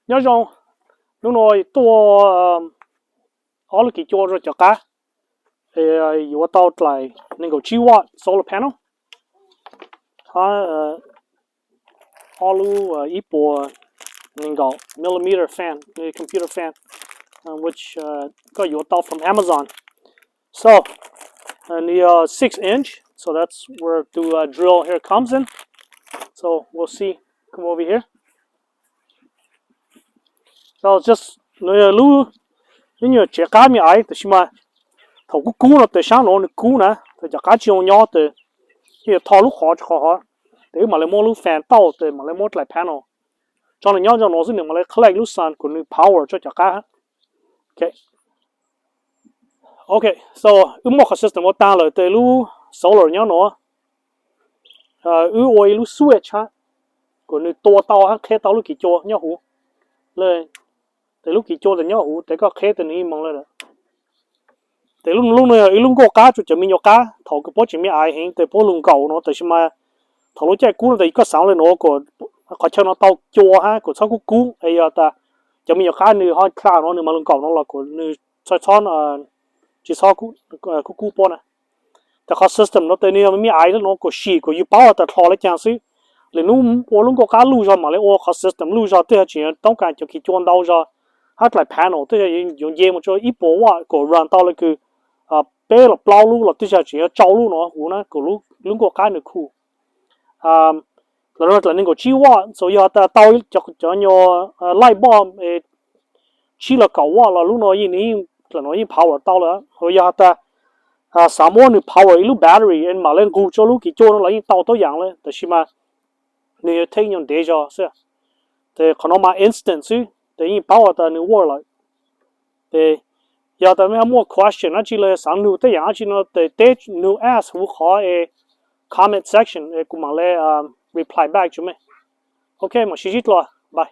Nyob zoo, hnub no tuaj ob lub kis cua rau cov qab, yuav tau dlaim nees nkaum tsib watt solar panel, hab ob lub ib puas nees nkaum millimeter fan, computer fan, which koj yuav tau from Amazon. So nws yog six inch, so that's where the drill here comes in. So we'll see, come over here. So just, nws yog lub, ib nyuag tsev qab me aiv, tab sis mas thaum kub kub no tes saab nuav nws kub na, tes cov qab tsis zoo nyob tes, yuav tho lub qhov rau qhov hov, tes wb mam le muab lub fan tauj tes mam le muab dlaim panel tso nws nyob rau nuav xwb, nws mam le collect lub sun kuas nws power tso cov qab. Ok, so wb muaj qhov system ua taag lawm tes lub solar nyob nuav, wb ua ib lub switch hab, kuas nws tua tau hab qheb tau lub kis cua nyob huv. Tes lub kis cua tes nyob huv tes koj qheb tes nws yeej moog le lawm. Tes lub, lub no yog ib lub nkuaj qab rua cov me nyuas qab, thaum kws puab tseem me aiv heev tes puab lug nkaum no, tab sis mas thaum lub caij kub no tes koj xaav le nuav kuas qhov chaw no tau cua hab kuas txhob kub kub, es yog tas cov me nyuas qab nws ho dlha no nws mas lug nkaum no los kuas nws txhob, txhob, tsis txhob kub kub puab na. Tes qhov system no tes nws yog me aiv le nuav kuas sim kuas yug paub tas dlho le caag xwb. Lwm nub ua lub nkuaj qab luj zog mam le ua qhov system luj zog, twb yog tseem yuav toob kas cov kis cua ntau zog, hab dlaim panel twb yog yuav nce mus rua ib puas watt kuas run tau le kws peb los plaub lub los twb yog tseem yuav tsau lub no huv na kuas lub nkuaj qab nws khu. Los dlaim nees nkaum tsib watt, so yog tas tau cov nyuas light bulb tsib los kaum watt los lub no yeej, dlaim no yeej power tau lawm. Yog has tas xaav muab nws power ib lub battery es mam le nqug rua lub kis cua no los yeej tau tuab yaam le, tab sis mas nws yuav take nyuag ntev zog xwb. Tes qhov no mas instant xwb, tes yeej paub tas nws work lawm. Tes yog tas mej muaj question dlaab tsi los xaav nug tej yaam dlaab tsi no tes teb nug ask huv qhov es comment section es kuv mam le reply back rua mej. Ok, mam sib ntsib dlua, bye.